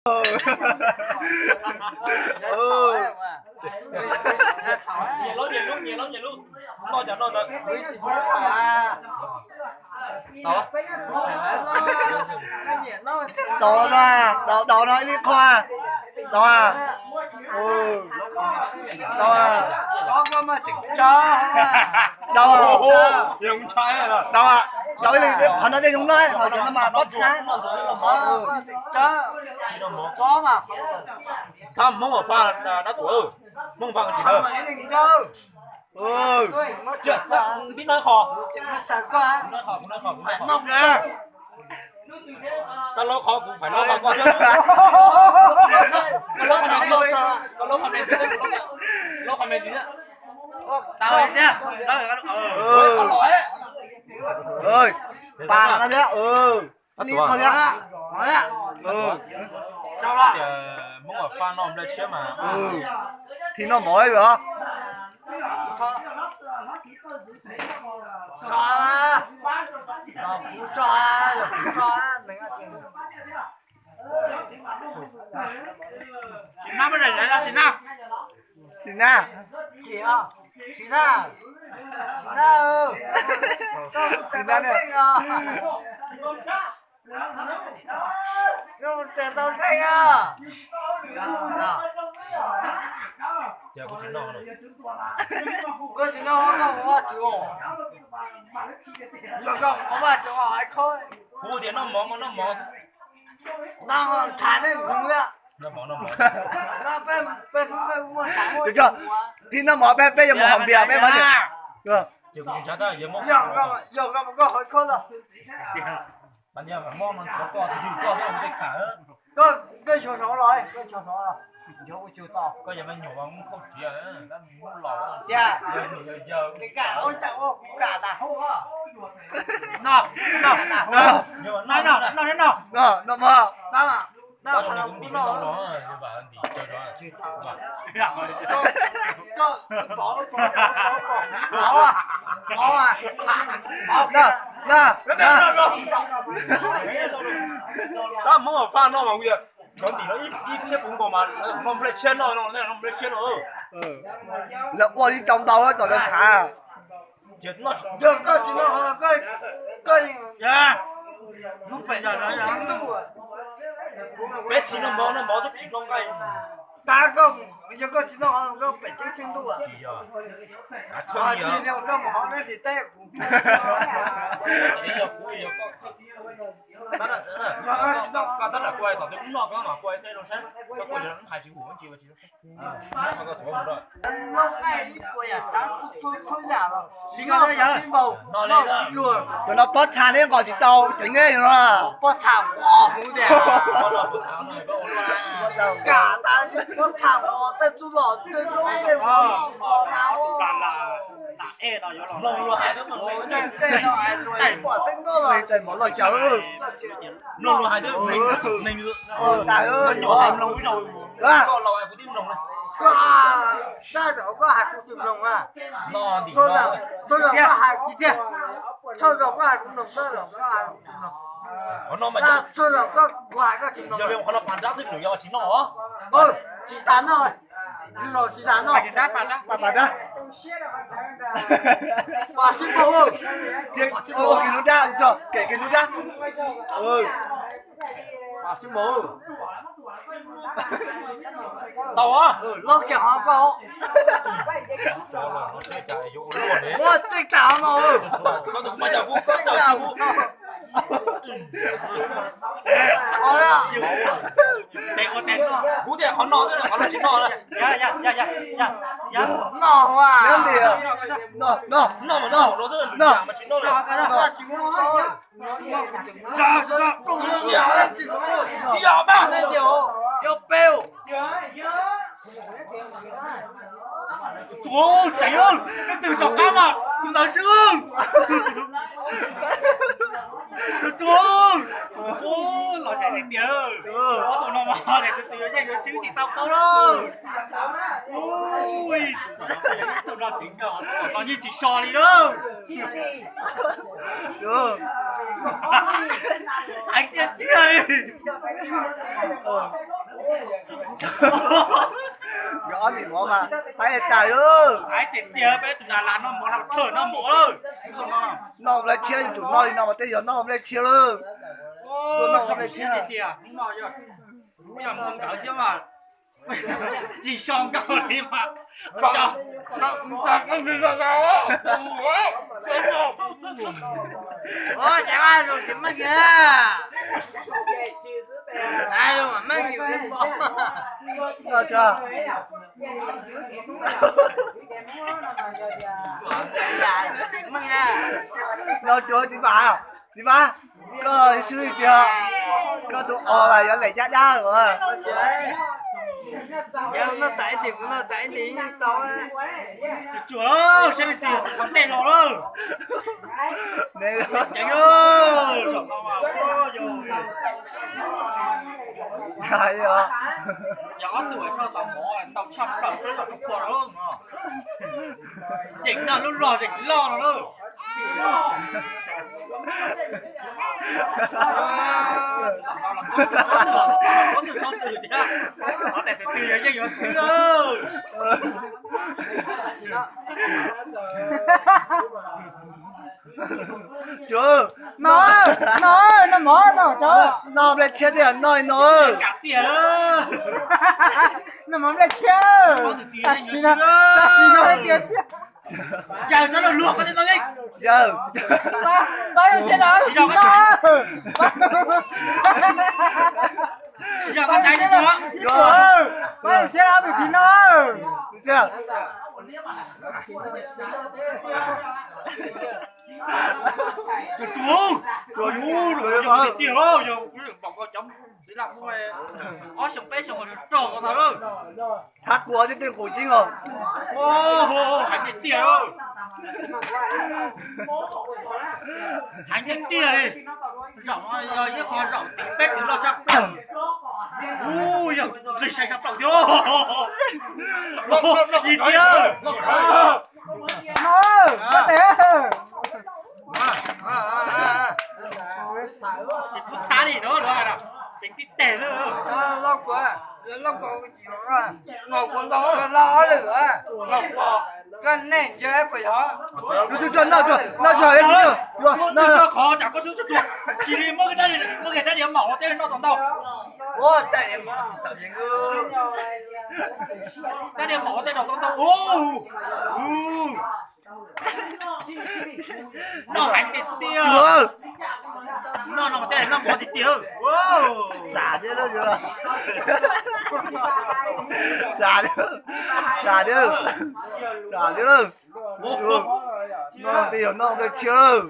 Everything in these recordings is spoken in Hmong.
Nyias laub nyias lub, nyias laub nyias lub, noj cas noj ntawd. Daus, daus, daus no ib li qho. Daus, daus, daus, daus ib li, qhov no tej zoo no, qhov no mas pob txha. Thab Hmoob Vam Faj dab tuam, Hmoob Vam Faj tsis tawg. Tib no qhov, tab laub qhov kuv faim laub qhov koj thiab. Koj laub qhov me ntsis, koj laub qhov me ntsis. Pas no thiab. Ib qho thiab. Hmoob Vam Faj noj nplej tshiab mas. Thib no mov os. Sim na, sim na, sim na, sim na. Koj tsis noj, koj ua vaj tswv os. Yog koj ua vaj tswv os, kuv tias noj mov, noj mov. Noj ntxhais nej nug lawm. Thib no mov peb, peb yuav mus haus npias peb mas. Koj xyov saud los, koj xyov saud los. Noj, noj, noj, noj, noj, noj, noj. Tab Hmoob Vam Faj noj mas, cov ntim no ib thiab puv nkaus mas noj nplej tshiab no, noj nplej tshiab no. Lawv ua ib tau ntau kom lawv khav. Yog koj tsis noj, koj, peb tsis noj mov, noj mov xwb tsis noj nqaij. Yog koj tsis noj, koj pem teb tsis ntuj. Koj mus hov neb tsis teb kuv. Koj tab tom kuv noj koj mas kuv teb zoo saib, koj kuj hais tsis ua tsis. Noj nqaij ib puas yam tsav txhua txhua yam los, noj tsis npaum, noj tsis luag. Cov no pob txha neb nqos tsis tau ceev no. Pob txha nqos huv tias, kam tas pob txha nqos tej txuj lom tej zoo tej mov noj nqos na. Tej no luag hais tej mov loj caws. Koj, tab zaum koj hais kuv tsis mloog na. Txhua zaus, txhua zaus koj hais, txhua zaus koj hais kuv mloog, txhua zaus koj hais kuv mloog. Txhua zaus koj, kuv hais koj tsis mloog. Tsis tas noj, tsis tas noj. Pas sib npaug, kev nub dab, kev nub dab. Pas sib npaug. Tau, loj kiag hov koj. Muab txij tas no. Kuv tias qhov no, qhov no tsis noj. Noj, noj, noj, noj, noj, noj. Tsuav tseem, leej twg tom qab mas tus ntawd swb. Tsuav, ub, los zem tiag tiag. Ob tug no mas tus twg yuav yeej yuav swb tsis tau paub lawm. Ui, tus no teev kawg, tus no yeej tsis so li lawm. Heev tiag tiag li. Yog ob ntim mov mas haib tas lawm. Haib tiag tiag, peb tus Dalas noj mov no thawj noj mov lawm. Noj nplej tshiab yuav tsum noj li no mas tej yog noj nplej tshiab lawm. Tuaj noj nplej tshiab tiag tiag. Yog mus nkawd thiab mas tsis so nkauj li mas. No tsuav, txiv Vam, koj swb tiag, koj tus os mas yuav lem caj dab. Tsuav, saib li tiag tus qhov ntej los lawm. Ceev lawm. Yog ob tug noj tau mov ntau tshaj plaws peb los rau qhua no. Yeem noj lub log zeem loj no lawm. Tus twg yog yeej yuav swb lawm. Tsuav, no, no, no mov no tso. Noj nplej tshiab thiab noj no. Kam tiag lawm. Noj mov nplej tshiab. Tam sim no, tam sim no tias siab. Yawg txhob luag luag koj thiab no. Yawg, pab siab los tus no. Pab siab los tus no. Tsuav, tsuav, yog tiag, yog ob xyoo peb xyoo rog ko tau lawm. Txhab kua thiab tej nqus ceeb os. Heev tiag tiag. Heev tiag tiag li. Zaum no yog ib qho zaum tim peb tim loj tshaj plaws. Ub, yog nqis sai tshaj plaws thiab. Ib tiag. Tsis pub txhab li no, tseem tib teg. Koj nej ntshe puas yog? Noj tso, noj tso, noj tso. Qhov tsam koj tsis txhob tsuag, cia li muab rab diav maum tej noj tau ntau. Rab diav maum tej noj tau ntau. Noj heev tiag tiag. Noj no tej noj mov tiag tiag. Txam thiab, txam thiab, txam thiab, txam thiab. Noj tej yog noj nplej tshiab.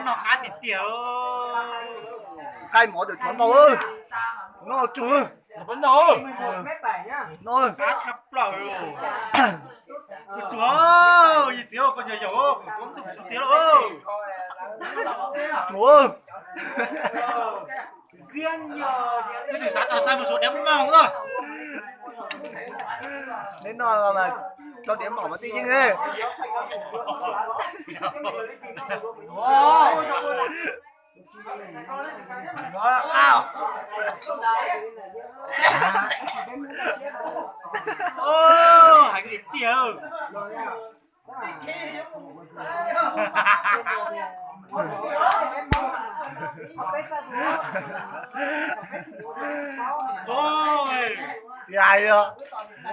Noj qab tiag tiag. Qaij mov tawm tshuav ntau, noj tsuag. No, qab tshaj plaws. Tsuav, yig txiv koj nyuag yaum kuv ntuj xwb tiag lauj. Tsuav, twb xav tau xav mus suav diav maum na. Neb noj mas rau diav maum mas tib yeej. Heev tiag tiag. Tsis hais li,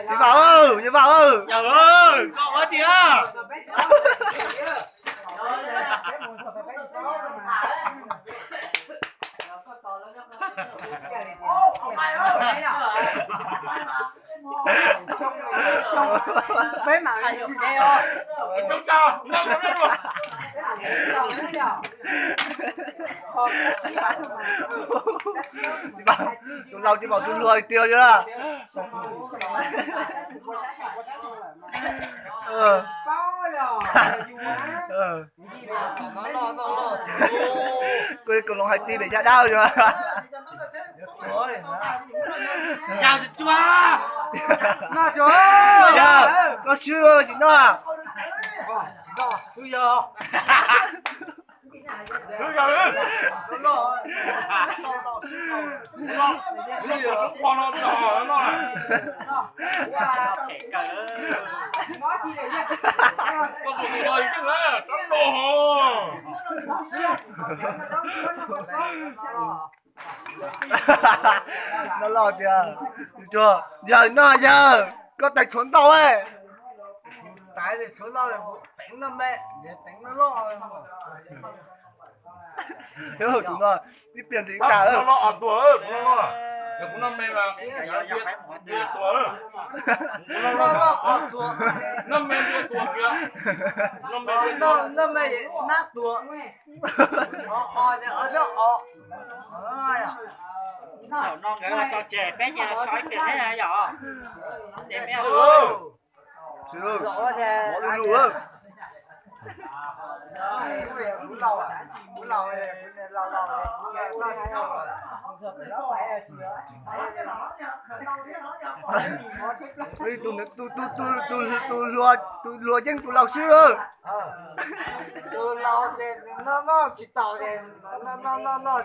tsis vam, tsis vam. Yawg, koj ua tsi na? Peb mam Tus laus tsis pom tus hluas tiag li. Koj loo hais tiag pem caj dab yog. Yog koj swb tsis noj. No los tias, yawg no yawg, koj tais tshuav ntau. Tus no ib pliag ntxim tag. Zaum no nkawd los tso tseg, peb ces los so ib pliag thiab yom. Tus hluas yeej tus laus xwb. Tus laus ces noj noj tsis tau ces noj noj noj noj